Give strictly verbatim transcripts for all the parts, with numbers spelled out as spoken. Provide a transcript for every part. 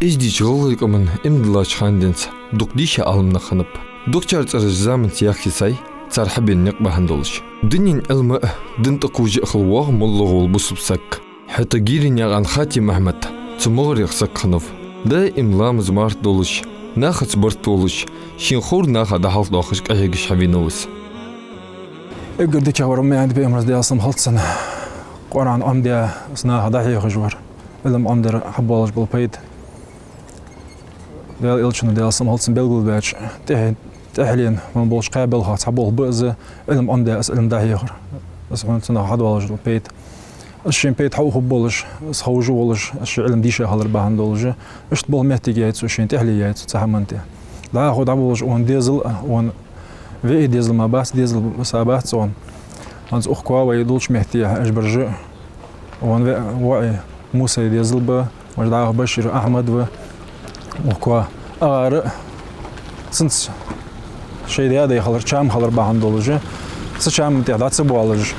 Эздийча гӀалгӀай къаман иман диллача хана денз дукха дийша Ӏаламнах хиннаб. Дукхачар цӀераш заманца яхъйисай, цар хьабена никъ бахьан долаш. Дунен Ӏилма а, дин тӀакхувш а хила воагӀа моллагӀа вола бусалба саг. ХӀаьта Гиренаькъан Хати-Махьмад цу могӀарех саг хиннав. Даим ламаз-марха долаш, нахаца барт волаш, шийна ховр наха дӀахьалхадоахаш къахьегаш хьавенав из. Эггара дикагӀвар Ӏомадаьд Пайхамара, Даьла салам хилда цунна. Къуръан Ӏомадаь, из наха дӀахьехаш вар. Ӏилма Ӏомадар хьабоалаш бола пайда. Даьла Элчано, Даьла салам хилда цунна, белгалбаьча тӀехье-, тӀехьленна хьона болча кхаь балхах цхьа болх ба из, Ӏилма Ӏомадаь, из Ӏилма дӀахьехар. Из хьона цунах хьадоалаш дола пайда. Из шийна пайда хьаухаш болаш, из ховш волаш, из ший Ӏилма дийша хилар бахьан долаш, иштта болх моттиг яьй цо, шийна тӀехьле яьй цо цу хӀаман тӀа. ДӀахо дӀаболаш, цун дезал а, цун виъ дезал мара бац, дезал са бац цун. ХӀанз укх коа вай долча метте, Ижбаржа, цун виъ воӀ, Мусай дезал ба, вож дӀахо Башир, Ахьмад ва, укх коа. АгӀара цунца шоай даь-даь хилар, чам хилар бахьан долаш, цу чама тӀа дӀа ца боалаш,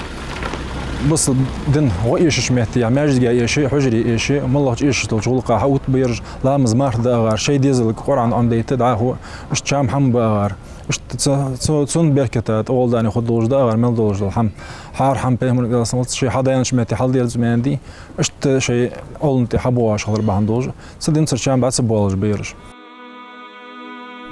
бусалба дин гӀо эшача метте, маьждиге эше, хьужаре эше, моллагӀча эшаш долча гӀулакха хьаоттабе ераш, ламаз-марха да агӀар, шоай дезалга Къуръан Ӏомадайта дӀахо, иштта чам хӀама ба агӀар. Иштта цу, цу, цун берката тӀагӀолла дани хургдолаш да агӀар мел долаш дола хӀама. ХӀара хӀама Пайхамара, Даьла салам хилда цунна, шоай хьадайнача метте хьалдерза ма даьннадий, иштта шоай Ӏолам тӀа хьабоагӀаш хилар бахьан долаш, цу динцара чам дӀа ца боалаш ба ераш.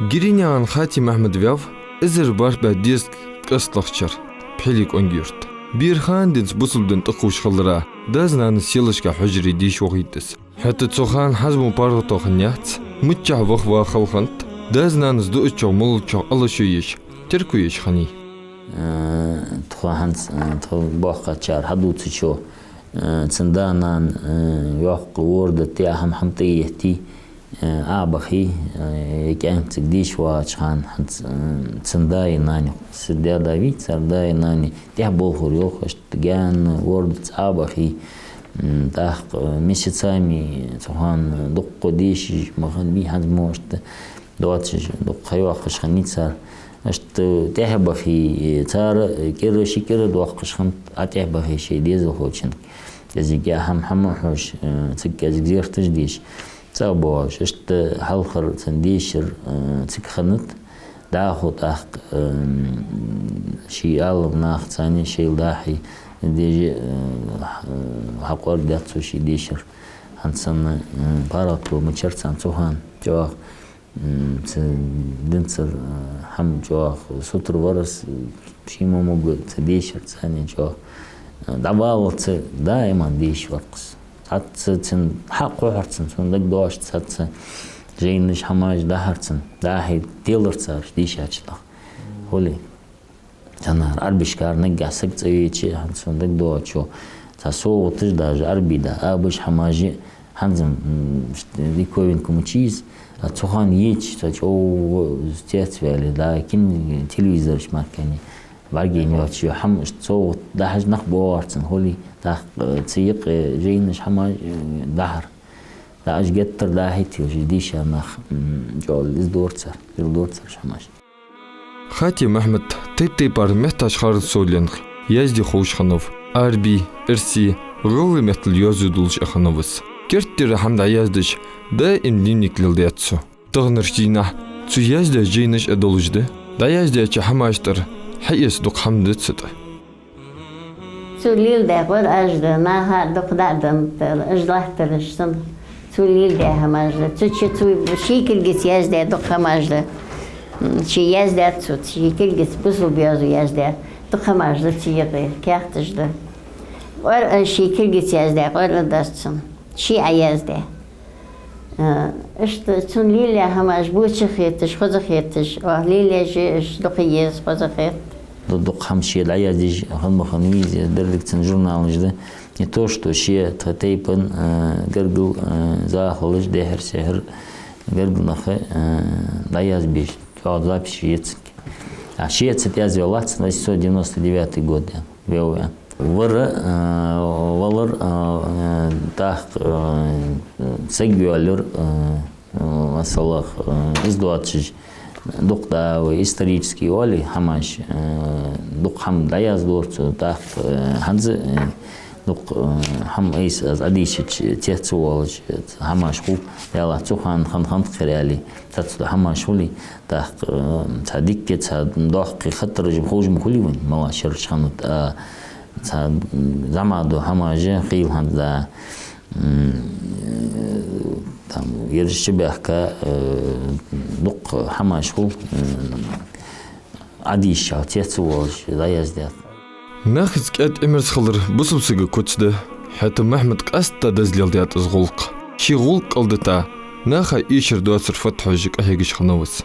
Гиренаькъан Хати-Махьмад ваьв эзар бархӀ бӀаь дезткъа кӀантлагӀча шера Пхьилекъонгий-Юрта. Бера хана денз бусалба дин тӀакхувш хиларах, дас-нанас селашка хьужаре деша вахийт из. ХӀаьта цу хана хӀанз мо паргӀато хиннаяц, миччахьа ваха ва хала хиннад, дас-нанас дуачох, моллагӀчох Ӏалашо еш, терко еш хиннай. Э, тхо хӀанз, э, тхо боккхагӀчар хьадувцачох, э, цун да-нана, э, йоккха ворда тӀа хӀама-хӀама тӀаеттий, э, Ӏобахий, э, е кӀаьнк цига деша вагӀача хана хӀанз, э, цун даи нанеи, са даь-да вий, цар даи нанеи тӀехьа болхлур йоах, иштта гаьна вордаца Ӏобахий, м, тӀаккха, э, месяцами цу хана дукха дешаш ма хиннабий, хӀанз мо иштта доацаш дукха ха йоаккхаш хиннай цар. Иштта тӀехьа бахий, цар, э, кӀира, ши кӀира доаккхаш хиннад, а тӀехьа бахий шоай дезалхочунга. КӀезига хӀама-хӀама хьош, э, цига кӀезига зерташ деш, цӀа а боагӀаш, иштта хьалхара цун дешар, э, цига хиннад. ДӀахо тӀаккха, э, ший Ӏаламнахаца цхьана шоайла дӀахьий, дежи, э, хьакъоаргдаьд цо ший дешар. ХӀанз санна, э, паргӀато мичара царна цу хана чӀоагӀа, м, цу динцара, э, хӀама чӀоагӀа сутара вар из, э, ший мо могаш цу дешарца цхьана чӀоагӀа, э, дӀабаллалца даим деша вар-кх из. Цхьацца цун хьакхухьар цунна, цунна дагадоагӀаш, цхьацца жайнаш, хӀамаш дахьар цунна, дӀахьий телар цар дийшача тӀаккха. Хулий. Цхьаннахьара Ӏарбашкара наггахьа саг цӀавеча, хӀанз сона дагадоагӀачох, цхьа совгӀаташ даже Ӏарбий да, абаш хӀамаш, хӀанз-м, м, диковинка ма яц из, а цу хана еча, цхьа чӀоагӀа цецваьле, да, кин телевизораш мара кхы бӀаргаяйна йоацаш йола хӀама, иштта совгӀат дахьаш нах боагӀар цунна, хулий, тӀаккха, э, цу юкъе жайнаш, хӀамаш, э, дахьар. ДӀаӀаш геттара дӀахьийтий уж дийша нах, м, чӀоагӀа из дора цар, из дора цар уж хӀамаш. Хати-Махьмад тайп-тайпара метташ харцо ленах язде ховш хиннав, Ӏарбий, эрсий, гӀалгӀай меттала йоазув долаш а хиннав из. Керттера хӀама дӀаяздеш, даим дневник леладаьд цо. Таханарча дийнахьа цо яздаь жайнаш а долаш да, дӀаяздеча хӀамашта тӀара хьаэца дукха хӀама да цу тӀа. Цо леладаь къораш да, наха дукха дӀа а денна, уж латтараш санна, цо леладаь хӀамаш да. Цо чу, цо ший кулгаца яздаь дукха хӀамаш да. М, ший яздаьд цо, ший кулгаца бусалба йоазув яздаь дукха хӀамаш да цу юкъе, каьхаташ да. Къор-, ший кулгаца яздаь къораш дац цун, ше Ӏояздаь. А, иштта цун лелаяь хӀамаш боча хеташ, хоза хеташ, оаха лелаеш уж дукха еза, хоза хет. Ду-, дукха хӀама ше дӀаяздеш хинна ма хиннавий из, деррига цун журналаш да. Не то что ше, тха тайпан, а, гаргара, а, захалаш, дехьара-сехьара гаргара нах, а, дӀаязбеш, чӀоагӀа записаш я цун. А ше цу тӀа яздаь латт, восемьсот девяносто девятый год, веве. Вар, а, валар, а, а, тӀаккха, а, саг йоалаяр, а, а, масала, а, из доацаш, дукха да вай исторически оалий хӀамаш, а, дукха хӀама дӀаяздора цо, тӀаккха, а, хӀанз, а, Дукха, э, хӀама айса аз Ӏодийшача, цецвоалаш, э, хӀамаш хул, яллахь цу хана хинна хиннад-кх ер аьле, цхьацца дола хӀамаш хулий, тӀаккха, э, цхьа дика, цхьа доккхий хаттараш ховш ма хулий вайна, мала шераш хиннад, а цхьа, м, зӀамига дола хӀамаш а хийла хӀанз да, м, э, там, ераш чубаьхка, э, дукха хӀамаш хул, э, Ӏодийшача, цецвоалаш, дӀаяздаь. Нахаца кӀаьда Ӏимерза хилар бусалба сага куц да, хӀаьта Махьмада къаьстта деза леладаьд из гӀулакх. Ший гӀулакх кӀалдита, наха эшар доацар фатхьожа къахьегаш хиннав из.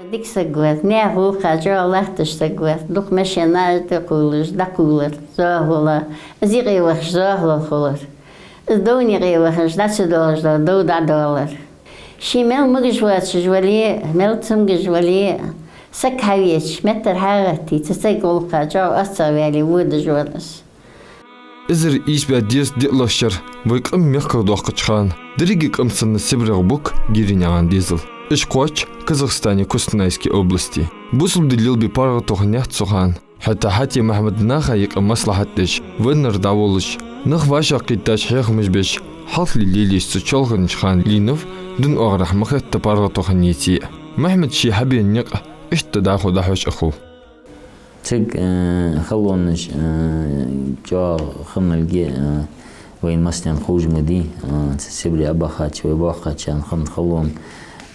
Дика саг вар, наьха гӀулакха чӀоагӀа латташ саг вар, дукха машенаш тӀакхувлаш, дӀакхувлар, зоахалол, из юкъе вахаш зоахалол хулар. Из довна юкъе вахаш, дӀа ца доалаш дола дов дӀадоалар. Ше мел могаш воацаш вале а, мел цамогаш вале а, саг хьавеча, меттара хьагӀаттий, цу сага гӀулакха чӀоагӀа оццагӀа ваьле водаш вар из. Эзар ийс бӀаь дезткъа диълагӀча шера вай къам мехках доаккхача хана, деррига къам санна СибрегӀа бу-кх ГиринегӀан дезал. Уж кхоач Казахстане Костанайски областе. Бусалба ди лелабе паргӀато хиннадац цу хана. ХӀаьта Хьати-Махьмад наха юкъе маслахьат деш, веннар дӀаволлаш, нах вӀашагӀкхийттача хьехамаш беш, хьалхле лелаеш цу чоалханча хана лийнав дин оагӀорахьа ма хетта паргӀато хинна еце а. Махьмада ше хьабена никъ иштта дӀахо дӀахьош а хул. Цига, э, халонаш, э, чӀоагӀа хинналга, э, вайна массанена ховш ма дий, а, цу Сибре Ӏобахача, вай боахкачарна хинна халон,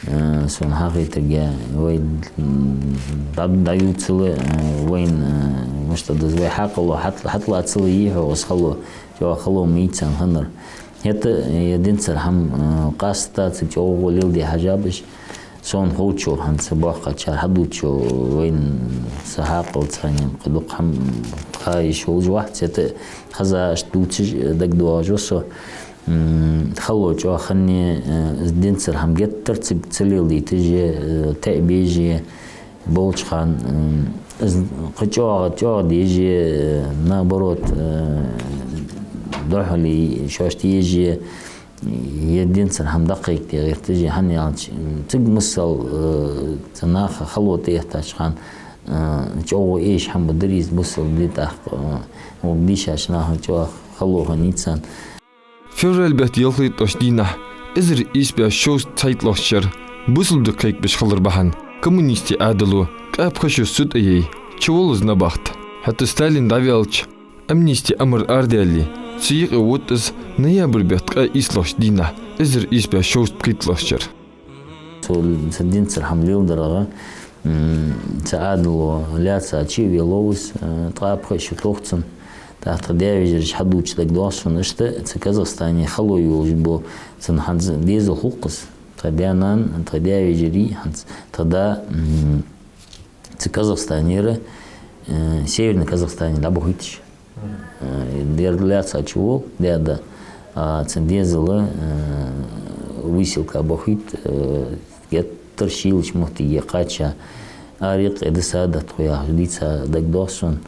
а, сона хьахетарга, вай, м, дӀа-, дӀаювцалга, а, вайна, а, мишта да из, вай хьаькъало хьат-, хьатӀалацалга йий хьогӀ из хало, чӀоагӀа хало ма йий царна хиннар. ХӀаьта, э, динцара хӀама, а, къаста, цига чӀоагӀа леладе хьежаб уж. Сона ховчо, хӀанз боахкачар хьадувцачо, вайна са хьакъал царна кхы дукха хӀама ха йиш йолаш вац, хӀаьта хеза, иштта дувцаш дагадоагӀаш ва со. М, хало чӀоагӀа хиннай, э, динцара хӀама геттара цига ца леладайташ а, э, таӀабеш а болча хана, м, из кхы чӀоагӀа, чӀоагӀа деш а, э, наоборот, э, духьале шоашта еш а, е динцара хӀама дӀакхайкаде гӀерташ а, хӀана аьлча, цига масал, э, цу наха хало тӀаэттача хана, э, чӀоагӀа эша хӀама ба дар из бусалба ди тӀаккха, э, вай дийшача наха чӀоагӀа хало хиннай царна. Февраль бетта ялхайттлагӀча дийнахьа, эзар ийс бӀаь шовзткъа цхьайттлагӀча шера, бусалба ди кхайкабеш хилар бахьан, коммунистий Ӏаьдало кхаьбхашо суд а яь, чуволла из набахта. ХӀаьта Сталин дӀаваьлча, амнисти амар арадаьле, цу юкъе вутт из ноябрь бетта ткъаь ийслагӀча дийнахьа, эзар ийс бӀаь шовзткъа пхийттлагӀча шера. Цу, цу динцара хӀама леладарах, м, цу Ӏаьдало лаьца чу а веллав из, э, ткъаь пхи шу тох цунна. ТӀаккха тха даь-вежараш хьадувцаш дагадоагӀа сона, иштта цу Казахстане хало йолаш бола цун хӀанз дезал хул-кх из. Тха даь-нана, тха даь-вежарий, хӀанз тха да, м, цу Казахстанера, э, Северный Казахстане дӀабахийташ. Э, дера лаьца чуволла даь-да, а, цун дезал, э, выселка бахийта, э, геттара шийлача моттиге кхаьча, ара юкъе диса да тхо яхаш дийца дагадоагӀа сона.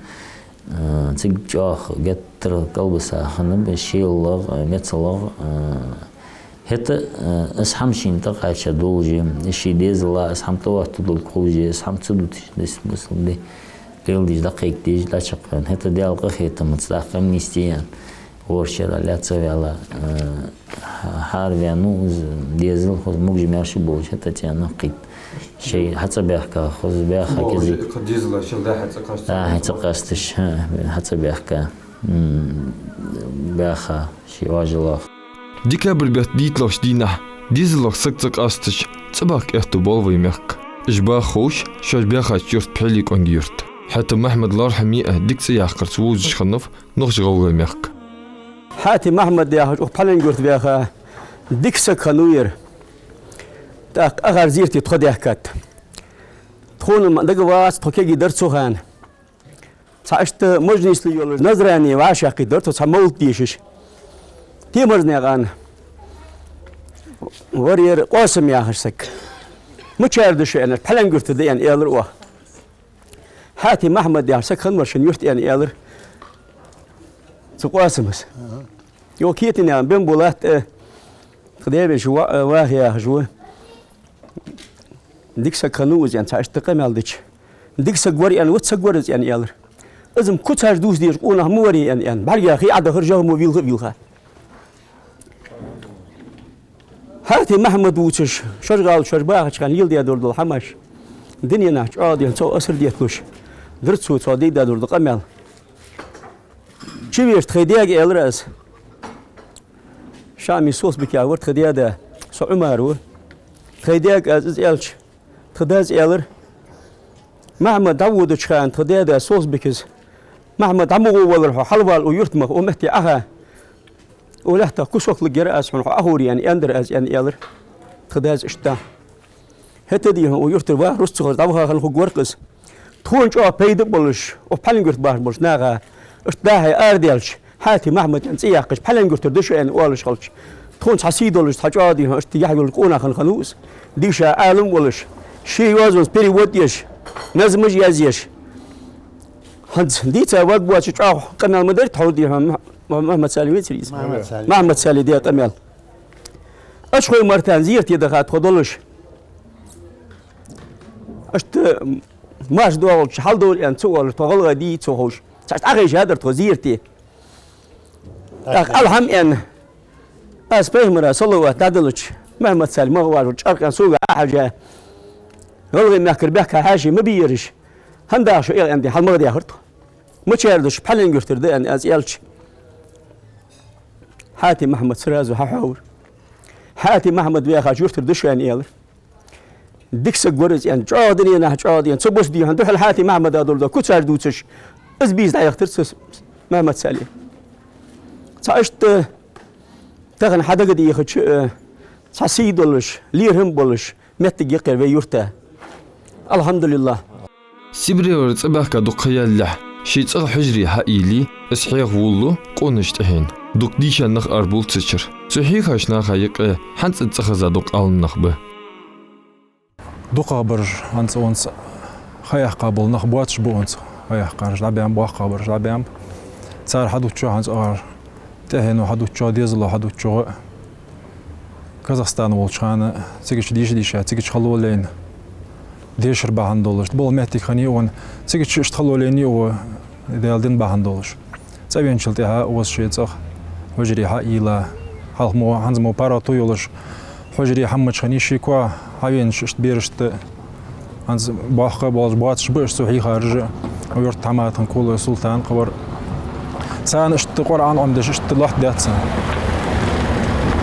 Э, цига чӀоагӀа геттара кӀалбиса хиннаб шеллагӀа, э, мецаллагӀа, э, ХӀаьта, э, из хӀама шийна тӀакхаьча долаш а, ший дезала из хӀама тӀаоттадергдолга ховш а, из хӀама ца дуташ дис бусалба ди леладеш, дӀакхайкадеш дӀачакхваьнна. ХӀаьта Даьла къахетамца тӀаккха амнисти яьнна, ворхӀ шера лаьца ваьнна, э, хьа-, хьараваьннав из, дезал хоза, могаш-маьрша болаш, хӀаьта цӀенах кхийтта. Шоай хьацӀабаьхка, хоза баьха кӀезига. Кхы дезала шел да хьацӀакъасташ. Да, хьацӀакъасташ, хьа, хьацӀабаьхка. М, баьха ший важалах. Декабрь бетта дийтталагӀча дийнахьа дезалах саг ца къасташ, цӀабаха кӀаьдду боал вай мехка. Уж баха ховш шоаш баьхача юрта Пхьилекъонгий-Юрта. ХӀаьта Махьмад лоархӀаме а дика цӀи яккхарца вовзаш хиннав Нохч-ГӀалгӀай мехка. Хьати-Махьмад яхаш укх Пхьиленгий-Юрта ваьха дика саг хиннав ер. ТӀаккха Ахар-Зерте тхо даьхкад. Тхона ма дагавац, тхо кегий дар цу хана. Цхьа иштта мажлисал йолаш, Назране вӀашагӀкхийттар тхо, цхьа мовлат дешаш. Темарзнаькъан вар ер Къоасам яхаш саг. Мичара да шо, аьнна, Пхьиленгий-Юртара да, аьнна, аьлар оаха. Хьати-Махьмад яхаш саг хиннавар шун юрта, аьнна, аьлар цу Къоасамас. Йо, Кетанаькъан Бембулат, э, тха даь-веший ва-, э, Ваха яхаш ва. Дика саг хиннав из, аьнна, цхьа иштта къамаьл дича. Дика саг вар, аьнна, вуц саг вар из, аьнна, аьлар. Из-м куцаш дувца дезаш къонах ма варий, аьнна, аьнна, бӀаргех хий Ӏодахар, жагӀа мо вийлха а вийлха. Хьати Махьмад вувцаш, шоаш гӀала, шоаш бахача хана леладаь дола хӀамаш, дуненахьа чӀоагӀа дийхьа цох асар детталуш, дар цо цох дийдаь дола къамаьл. Чувеча тха даьга аьлар аз. Шами Сосбикех вар тха даь-да, со Ӏумар ва. Тха даьга аз из аьлча, тха дас аьлар: «Махьмад дӀаводача хана тха даь-да Сосбикес: „Махьмад, дӀа ма гӀо валара хьо, хьалвала укх юрта мара, укх метте Ӏоха. Укх лаьттах кусок лургьяр аз хьона, хьо Ӏоховре“, аьнна, аьннадар аз», — аьнна, аьлар тха дас иштта. ХӀаьта дийхьа укх юртара ваха рузкъа ца хоза дӀаваха хинна хургвар-кх из. Тхона чӀоагӀа пайда а болаш, укх Пхьиленгоьрта бахаш болча наха, иштта дӀа-хьа арадоалаш, Хьати Махьмад аьнна цӀи яьккхача, Пхьиленгоьртара да шо аьнна оалаш хилча, тхона цхьа сий долаш, цхьа чӀоагӀа дийхьа иштта яхь йолаш къонах хинна хиннав из. Дийша Ӏалам а волаш, ший йоазонца перевод еш, назмаш а язъеш. ХӀанз дийца варгвоацаш чӀоагӀа къамаьл ма дарий тхо дийхьа, Мах-, Мах-, Махьмад-Салий вецаре из? Махьмад-Салий. Махьмад-Салий даь къамаьл. Ачхой-Мартана зерате даха тхо долаш, иштта марша доагӀача хьалдовла аьнна ца оалаш, тхо гӀалгӀай дий ца ховш, цхьа иштта Ӏохайша дар тхо зерате. ТӀаккха алхьам аьнна, аз пайхамара салават дӀадалача, Махьмад-Салий магӀа вагӀаш чӀаркъен сога Ӏохьежа, гӀалгӀай мехкара бехк хьаьший ма бий ераш, хӀана даха шо, аьнна, дийхьа хьалмагӀа даьхар тхо. Мичара да шо, Пхьиленгоьртара да, аьнна, аз аьлча, Хьати Махьмад сразу хьахьовра. Хьати Махьмад ваьхача юртара да шо, аьнна, аьлар. Дика саг вар из, аьнна, чӀоагӀа дуненахьа чӀоагӀа дийхьа, цу бусалба дийнахьа духьал Хьати Махьмада дола да куцаш дувцаш, из бийса дӀаяхийтар цо Махьмад-Сале. Цхьа иштта тахан хьадагадехача, э, цхьа сий долаш, лерхӀам болаш моттиг я-кх ер вай юрта. АлхьамдулиллахӀ. Сибрера цӀабаьхка дукха ха ялалехь, ший цӀагӀа хьужаре хьаийле, из хьеха волалу къонача тӀехьенна. Дукха дийша нах арабовл цу чура. Цу хьийхача наха юкъе хӀанз а цӀихеза дукха Ӏалам нах ба. ДукхагӀбараш хӀанз цӀа онца ха яьккха бола нах боацаш ба онца ха яьккхараш, дӀабаьннаб, боккхагӀбараш дӀабаьннаб. Цар хьадувцачох хӀанз цӀагӀара тӀехьено хьадувцачох, дезало хьадувцачох а, Казахстане волча хана цига чу дийша-дийша, цига чу хало лайна, дешар бахьан долаш, бола моттиг хиннай укхун, цига чу иштта хало лайнай укхо, Даьла дин бахьан долаш. ЦӀавеначул тӀехьагӀа укхаза ший цӀагӀа хьужаре хьаийлла, хьалха мо, хӀанз мо паргӀато йолаш, хьужаре хьаммача хиннай, ший коа хьавенача иштта берашта, хӀанз боккха болаш боацаш ба уж цу хьийхараш а, юрта Хьаматхан Кулой, Султан кхы вар. Царна иштта Къуръан Ӏомадеш иштта лоаттадаьд цунна.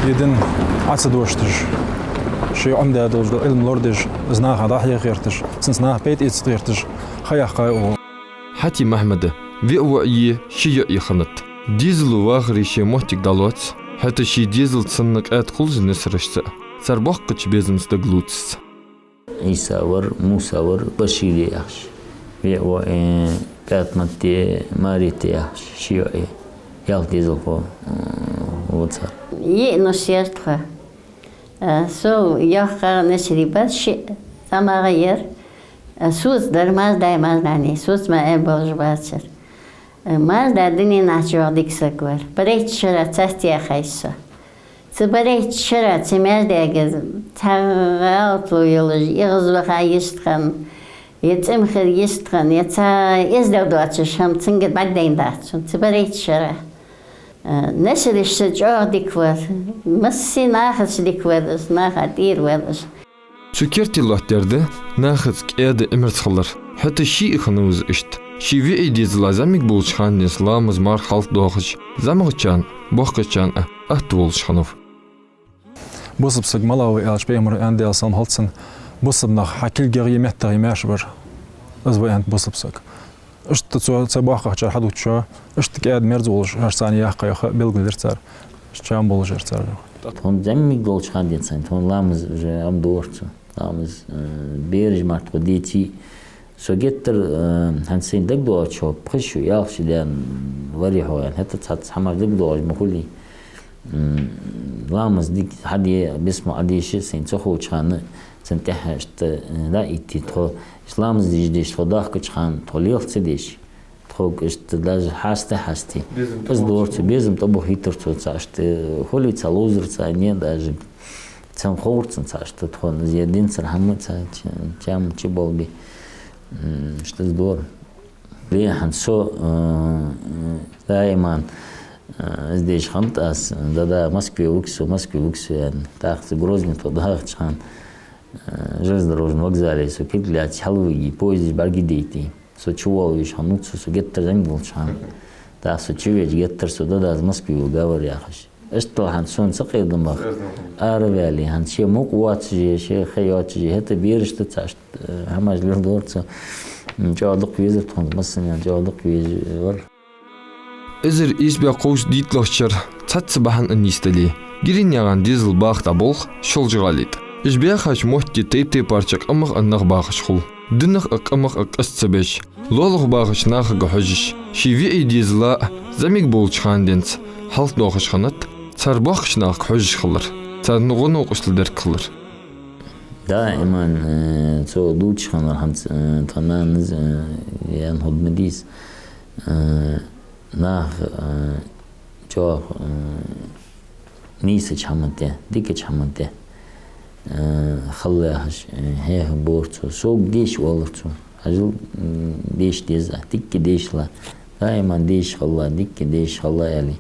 Ер дин Ӏо ца дошташ, ший Ӏомадаь долаш дола Ӏилма лорадеш, из наха дӀахьеха гӀерташ, цунца наха пайда эца гӀерташ ха яьккхай укхо. Хьати Махьмада виъ воӀи ши йоӀи хиннад. Дезало вахаре ший моттиг дӀалоац, хӀаьта ший дезал санна къаьда хулаш несарашца а, цар боккхача безамца дагалувцац. Ӏийса вар, Муса вар, Башире яхаш. Виъ воӀи, ПаьтӀмате, Марете яхаш, ши йоӀи, ялх дезалхо, м, ва цар. Йиъ нус яр тха. Э, со йоккхагӀа несари бар, шиъ зӀамагӀа яр. Э, соца дар маздай, мазнани, соца ма э болаш бацар. Э, мазда дуненахьа чӀоагӀа дика саг вар. Барайтта шера царца яхай со. Цу барайтта шера цу маздайга цхьа гӀалатло йолаш, эгӀазваха йистхинна, е цӀимхир йистхинна, е цхьа эздел доацаш хӀама цунгара бӀаргадайнадац сона цу барайтта шера. Э, несарашца чӀоагӀа дика вар, массе нахаца дика вар из, наха тӀера вар из. Цу керте лоаттадаьр да нахаца кӀаьда, имарца хилар. ХӀаьта ший а хиннав из иштта. Ший виъий дезала зӀамига болча хана денз ламаз, марха хьалха доахаш, зӀамагӀчарна, боккхагӀчарна а атта волаш хиннав. Бусалба саг малав аьлча, пайхамара аьннад, Даьла салам хилда цунна, бусалба нах хьа кулгах е меттах е маьрша бар. Из ва аьннад бусалба саг. Иштта цо цу боккхагӀчар хьадувцачох, иштта кӀаьда-мерза волаш, хӀанз царна яхкхай ха белгалдир цар, чам болаш яр цар. Тхона зӀамига долча хана денз сайна, тхона ламаз уже Ӏомадора цо. Ламаз, э, бераш мара тхо деций. Со геттара, э, хӀанз сайна дагадоагӀачох, пхи шу, ялх шу даьнна варий хьо, аьнна, хӀаьта цхьацца хӀамаш дагадоагӀаш ма хулий. М, ламаз дика хьаде, бисмал Ӏодеша, сайна ца ховча хана, цун тӀехьа иштта, э, дӀа а йитте тхо, иштта ламаз деш-деш тхо дахкача хана, тхо лелха ца деш, тхога иштта даже хьаста-хьасте. Безам тӀабухийтар цо. Безам тӀабухийтар цо, цхьа иштта, э, хулий цхьа ловзар, цхьа не даже. Цхьан ховра цунна цхьа иштта тхона, из ер динцара хӀама цхьа ч-, чам чуболабе. М, иштта из дора. Дехьа хӀанз со, э, даиман, э, из деш хиннад аз, да-да, Москве вугсу, Москве вугсу, аьнна. ТӀаккха цу Грозне тӀа дахача хана, э, железнодорожный вокзале со кулг лаьца хьалвиге, поездаш бӀаргадайта. Со чувоалавеш хиннав цо, со геттара зӀамига волча хана. ТӀаккха со чувеча геттара со да-да, аз Москве вуг, говори, яхаш. Иштта хӀанз сона ца кхийдам баха. Араваьле, хӀанз ше мукъа воацаш, ше ха йоацаш, хӀаьта бераш да цхьа, иштта, э, хӀамаш леладора цо. М, чӀоагӀа дукха везар тхона, массанена чӀоагӀа дукха везаш вар. Эзар ийс бӀаь кховзткъа дийтталагӀча шера цхьацца бахьан а нийсдале, Гиренаькъан дезал баха дӀаболх Шолжа-ГӀалий тӀа. Уж баьхача метте тайп-тайпарча къамах а нах бахаш хул. Динах а, къамах а къаста ца беш, лоалахо бахача нахага хьожаш, ший виӀий дезала а зӀамига болча хана денз хьалхадоахаш хиннад цар боккхача нахага хьожаш хилар, царна гӀо-новкъостал дергхилар. Даиман, э, цо дувцаш хиннар хӀанз, э, тха нанас, э, яьнна хӀама дийца, э, нах, э, чӀоагӀа, э, нийсача хӀаман тӀа, дикача хӀаман тӀа, э, хила яхаш, э, хьехабора цо. Сога деша оалар цо. Хьажал, м, деша деза, дика дешалахь. Даиман деша хилалахь, дика деша хилалахь, аьле.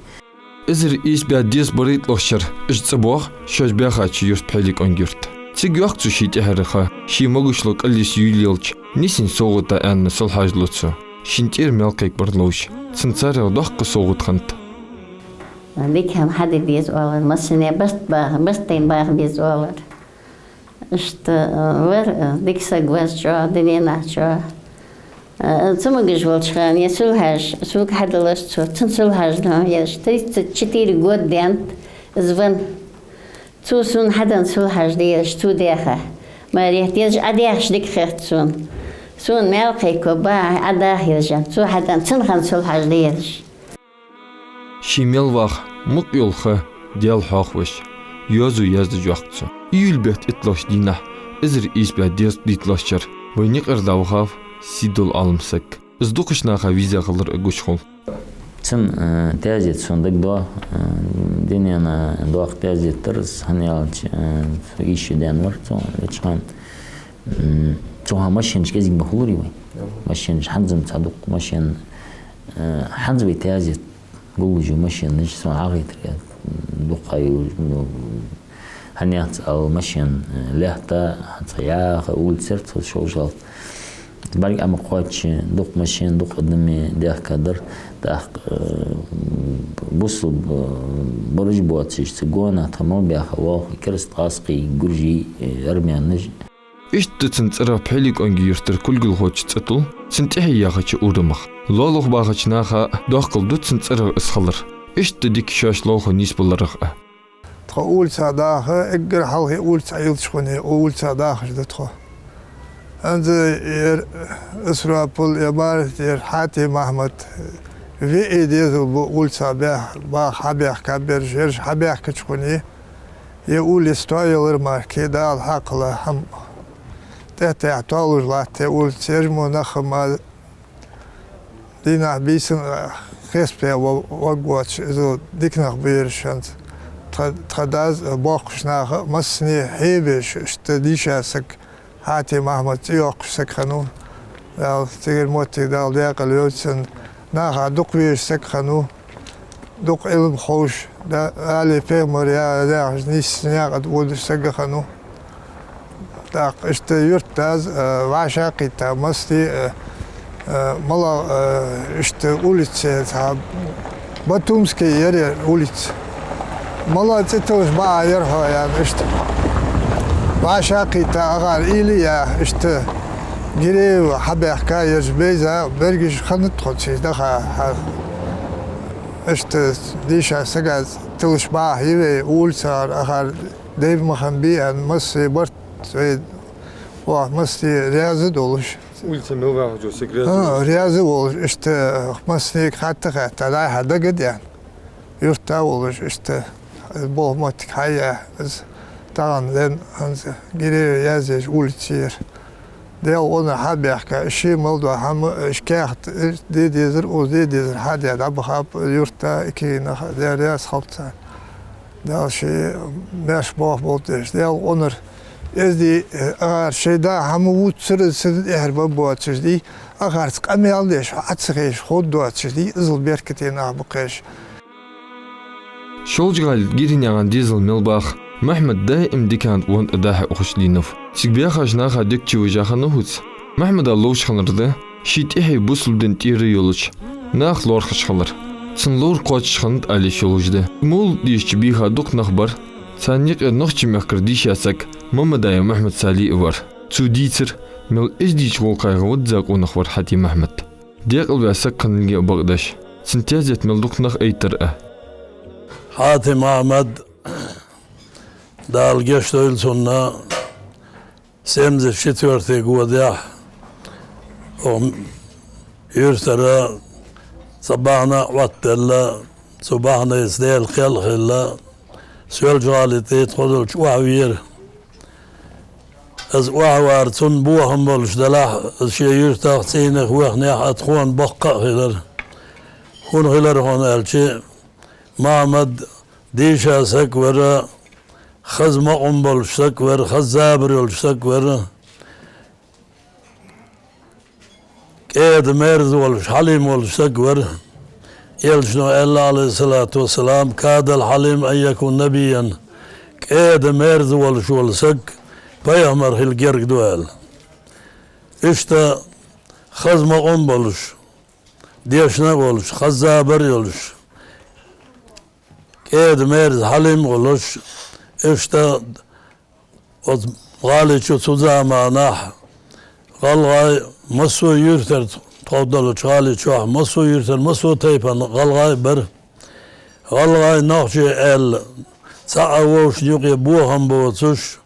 Эзар ийс бӀаь дезткъа барайтталагӀча шера уж цӀабоагӀа шоаш баьхача юрта, Пхьилекъонгий-Юрта. Цига йоаккх цо ший тӀехьара ха, ший могашал кӀалйиса юйла елча, нийсача совгӀата аьнна, сулхьаш лу цо. Шийна тӀера маьл кхайкабар ловш, цунна царех доккха совгӀат хиннад. Дика хӀама хьаде деза оалар, массане барт баха, барт тайна баха беза оалар. Иштта, э, вар, э, дика саг вар, чӀоагӀа, дунен чу чӀоагӀа. Э, цамогаш волча хана, е сулхьаш, сога хьадалаш цо, цун сулхьаш да, ераш тридцать четыре года даьннад из венна. Цо сона хьаденна сулхьаш да ераш, цо даьха. Маьре, ераш Ӏодахаш дика хет сона. Сона маьл кхайкаб, Ӏодаха ераш, цо хьаденна, цун хинна сулхьаш да ераш. Ший мел ваха мукъа йола ха Даьла хьоахавеш, йоазув яздеш йоаккх цо. Июль бетта итталагӀча дийнахьа, эзар ийс бӀаь дезткъа дийтталагӀча шера, вай наькъара дӀавахав сийдола Ӏалам саг. Из дукхача наха веза хилар а гуш хул. Цун, э, таьзета сона дагадоагӀа, э, дунен доккха таьзет дар из, хӀана аьлча, э, цо ийша даьнна вар цо, веча хана. М, цу хана машенаш кӀезига ма хуларий вай. Машенаш хӀанз-м цхьа дукха машен, э, хӀанз вай таьзет гуллуш я машенаш, сона хьахайтар, э, дукха ха йолаш, ну, хӀана яц аьлча машен, э, лаьтта, хӀанз цхьа яха улица яр цу Шолжа-ГӀала. БӀарг Ӏомакхоачача дукха машен, дукха адам даьхка дар, тӀаккха, э, бусалба, э, бараш боацаш, цу гонахьа тха мел баьха болх, кераста гӀазкхий, гуржий, э, армянаш. Иштта цун цӀерагӀа Пхьилекъонгий-Юртара кулгалхочо цӀи тулл цун тӀехье яхача урамах. Лоалахо бахача наха а доккхал ду цун цӀерагӀа из хилар. Иштта дика шоаш лоалахо нийсбаларах а. Тхо улицах даха, эггара хьалхе улица Ӏоиллача хана, улицах дахаш да тхо. ХӀанз ер Исрапил, ер Марат, ер Хьатим-Ахьмад, виӀий дезал ба улицах баьх-, баха хьабаьхка бераш, ераш хьабаьхкача хана, е улица тоаялар мара, кхы Дала хьакхала хӀама тӀехьа-тӀехьа тоалуш латт, е улица, ераш мо нах ма дийнахьа, бийсанна, а, хеспе ва-, ваг воацаш, из дика нах ба ераш хӀанз. Тха, тха дас, а, боккхача наха а массане хьебеш, иштта дийша саг, Хьатим-Ахьмад цӀи йоаккхаш саг хиннав. Дала цигара моттиг, Дала даькъала йойла цун, наха дукха везаш саг хиннав. Дукха Ӏилма ховш, да, Ӏалий пайхамар я, яхаш, нийса наькъа тӀа водаш саг хиннав. ТӀаккха иштта юртдас, э, вӀашагӀкхийтта, массе, э, э, мала, э, иштта улица, цхьа Батумский яр улица. Мала цӀи тиллаш бакъахьа яр хьо, аьнна, иштта. ВӀашагӀкхийтта, акхар уйла а яь, иштта Гиреев хьабаьхка, ераш бейза, бергаш хиннад тхо цига даха, хьа. Иштта дийша сага тиллаш бакъахьа я вай улицагара, акхар дайб ма хиннабий, аьнна, массе барт вай, оаха массе раьза долаш. Улица мел вахача саг раьза, а, волаш. Раьза волаш, иштта массанега хатта-хатта, дӀай-хьай дагадеана. Юрта волаш, иштта, из болх-моттиг хьаяь, из тахан ден хӀанз Гиреев язъеш улица яр. Даьла къонара хьабаьхка, ший мел дола хӀама, уж каьхат де дезар, укхаза де дезар хьадаь дӀабахаб юрта, кхы нах, Даьла раьза хилва царна. Дала ший маьрша болх болба деш. Даьла къонара эздий, э, акхар шоай да хӀама вувцар, цунна тӀехьара ба боацаш дий, Ахарца къамаьл деш, хьо Ӏа ца ховш, ховш доацаш, дий, иззал беркате нах ба-кх уж. Шолжа-ГӀалий тӀа ГиринегӀан дезал мел ба-кх, Мухьмад даим дикан тӀа вон тӀа дӀа-хьа ухаш дийнав. Цига баьхача наха дегче вижа хиннав из. Мухьмада ловш хиннар да ший тӀехье бусалба дина тӀера йолча наха лоархӀаш хилар. Цун ловр кхоачаш хиннад ала йиш йолаш да. Мовлат дешача бийха дукха нах бар. Царна юкъе нохчий мехкара дийша саг Мамадаев Мухьмад-Салий а вар. Цо дийцар, мел эздийча гӀулакхех вадза къонах вар Хьати Мухьмад. Декъалваь саг хиннилга а бакъдеш, цун тезет мел дукха нах айттар а. Хьати Мухьмад, Дала гешт дойла цунна, семьдесят четвёртый годехь укх юртара цхьа бахьан а Ӏоттаделла, цу бахьанца Даьла кхел а хилла, Соьлжа-ГӀалий тӀа тхо долча охьавера. Из охьавар цунна бохам болаш далахь а, из ший юртах, цӀийнах вахнехь а тхона боккха а хилар. ХӀана хилар хьона аьлча, Мухьмад дийша саг вар, хаза мукъам болаш саг вар, хаза забар йолаш саг вар. КӀеда-мерза волаш, хьалим волаш саг вар. Элчано аьлла, Ӏалайхи ссалату вассалам: «كاد الحليم أن يكون نبيا». КӀеда-мерза волаш вола саг пайхамар хила герга ду аьлла. Иштта хаза мукъам болаш, дешна а волаш, хаза забар а йолаш, кӀеда-мерза, хьалим а волаш, иштта оцу гӀали чу цу заманахь гӀалгӀай массо а юртара, тхов долча гӀали чохь массо а юртара, массо а тайпан гӀалгӀай а бар. ГӀалгӀай, нохчий аьлла, цхьа а вовшашна юкъе бохам боцуш,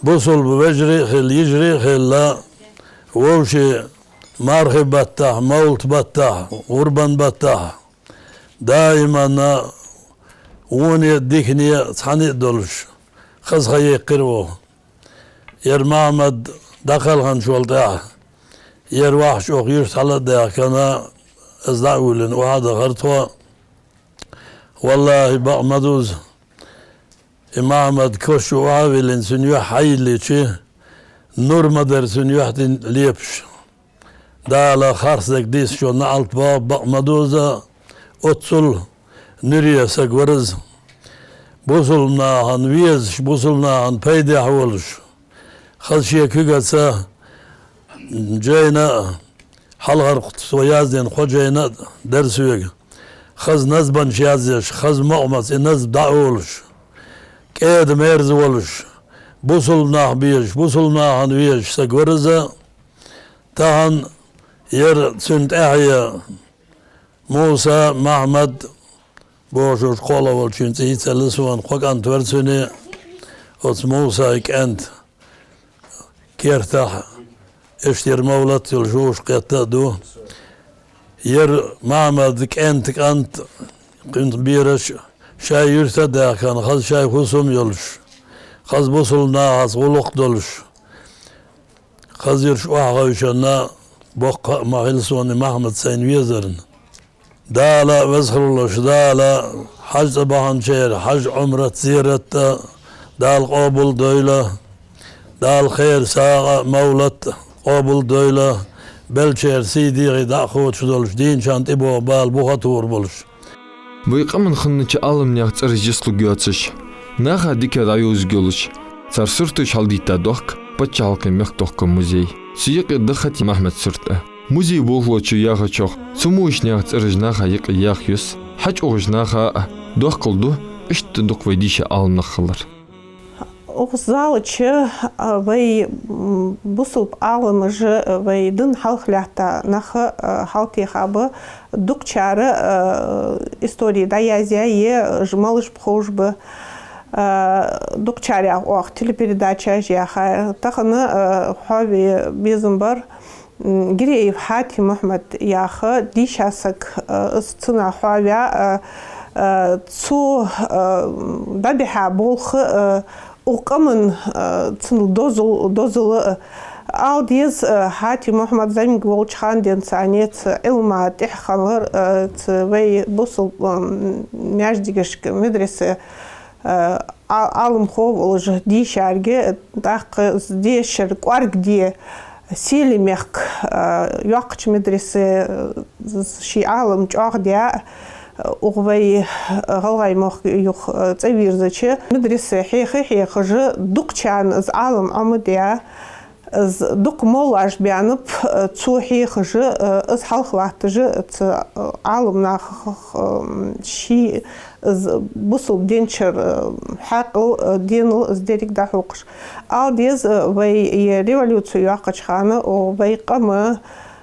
бусалба вежарий а хилла, йижарий а хилла, вовшийн мархий баттахь, мовлата баттахь, гӀурбан баттахь, даиман а воне а, дикане а цхьана а долаш, хаза ха яьккхира оха. Ер Мухьмад дӀакхелхинчул тӀехьагӀа, ер вахча оха юрт хьала а даьхкина, из дӀа а виллина, охьа а дахар тхо. Валлахьи, бакъ ма дузу. И Мухьмад кошчу охьа а виллина, цуьнан юьхь хьайиллича, нур ма дара цуьнан юьхь тӀа лепаш. Дала харцдерг дийцачунна наӀалт боагӀа, бакъ ма дузу, оццул нуьре саг вар из. Бусалба нахана везаш, бусалба нахана пайдехь волаш, хаза шен куьгаца жайна а, хьалхарча тхо яздина кхо жайна а дара соьга. Хаза назманаш язъеш, хаза мукъамца и назма дӀа а олуш, кӀеда-мерза волуш, бусалба нах безаш, бусалба нахана везаш саг вар из. Тахан ер цуьнан тӀаьхье Муса, Махьмад бохуш кхоалагӀа волчун цӀий йицъелла сона, кхо кӀант вар цуьнан. Оцу Мусай кӀант кертахь иштта ер мовлат йолуш вовшах кхетта а ду. Ер Махьмад кӀентан кӀант, кхин бераш шайн юьрта а даьхкина, хаза шайн хӀусам а йолуш, хаза бусалба нахаца гӀулакх а долуш, хаза ерш охьахевшина боккха а ма хила сона и Махьмад сайна везарна. Дала, веза хилла волуш Дала, хьажцӀа баханчеран хьаж, Ӏумрат, зерат а Дала къобал а дойла, Дала кхеран сагӀа а, мовлат а къобал а дойла, беллачеран сий, дегӀа дӀа а кхочуш долуш, дийначарна тӀебогӀу бала буха а тухур болуш. Вай къаман хинначу Ӏаламнаьха цӀераш йисалург йоацаш, наха дикка дӀайовзаргйолаш, цар сурташ хьалдитта дохк паччахьалкхе мехкадохка музей. Цу юкъе да Хати Махьмада сурт а. Музей болхлочо яхачох, цу музейчу наьха цӀераш наха юкъе яха юс, хьачугӀуш наха а дохкал ду, иштта дукха вай дийша Ӏаламнах хилар. Укх зала чу, а, вай, м, бусалба Ӏаламаша, а, вай дин хьалха лаьтта нах а, а, хьалтӀехьа ба, дукхачара, а, истори дӀаязъяь, е уж малаш ба ховш ба, а, дукхачарех оаха телепередачаш яьхай. Тахан, а, хьо ве безам бар, м, Гиреев Хати Мухьмад яха дийша саг, а, из цунах хьо ве, а, а, цо, а, дӀабихьа болх, а, укх къаман, а, цун дозал-, дозал а. Ала деза, а, Хати Мухьмад зӀамига волча хана денз цхьа нец Ӏилма тӀехь хилар, а, цу вай бусалба, м, маьждигашка, медресе, а, Ӏа-, Ӏаламхо волаш дийшарга, тӀаккха из дешар кӀоарга де, Селий мехка йоккхача медресе ший Ӏалам чӀоагӀдаь, укх вай ГӀалгӀай мохк юха цӀавийрзача, медресе хьеха-хьехаш, дукхачарна из Ӏалам Ӏомадаь, из дукха моллаш баьннаб, цо хьехаш, из хьалха латташ, цу Ӏалам наха ший из бусалба динчура хьаькъал, денал, из деррига дӀахьокхаш. Ала деза, вай е революци йоаккхача хана, о, вай къам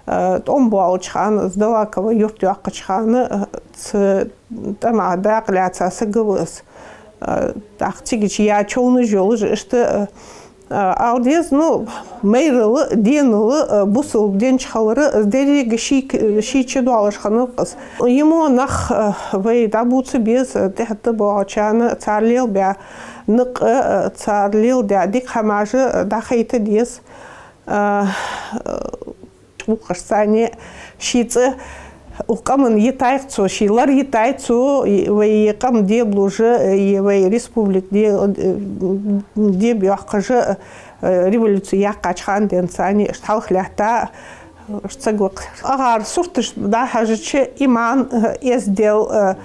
тӀом боалача хана, из Долаково юрт йоаккхача хана, цу тӀама дакъа лаьца саг ва из. ТӀаккха цига чу я човнаш йолаш, иштта, ала деза, ну, майрал, денал, бусалба динчу хилар, из деррига ший, ший чу доалаш хиннав-кх из. Има нах вай дӀабувца беза, тӀехьа тӀабоагӀачарна, цар лелабаь никъ, цар леладаь дика хӀамаш дӀахайта деза. Укхаза царна ший цӀи укх къаман йитай-кх цо, ший лар йитай цо, вай къам дебалуш, е вай республика де-, дебайоаккхаш, революци яьккхача хана денз царна иштта хьалха лаьтта, иштта саг ва-кх. АгӀар сурташта дӀахьежача, иман, эздел,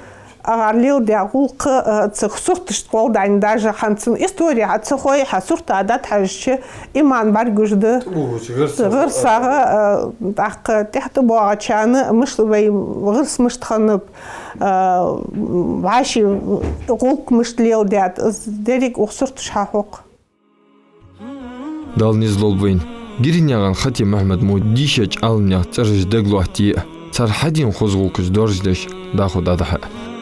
АгӀар леладаь гӀулакх, цу сурташта гӀолла дӀа-, даже хӀанз цун истори хьа ца хой, хьа сурта дӀатӀахьежача, иман бӀаргагуш да. ГӀирсагӀа, тӀаккха тӀехьа тӀабоагӀачарна мишта вай гӀирс мишта хиннаб, вӀаший гӀулакх мишта леладаьд, из деррига укх сурташа хьахьокх. Дала низ лолба вайна. ГиринегӀан Хати-Мухьмада мо дийшача Ӏаламнаьха цӀераш дагалоаттае а, цар хьадена хоза гӀулакхаш доаржадеш дӀахо дӀадахьа а.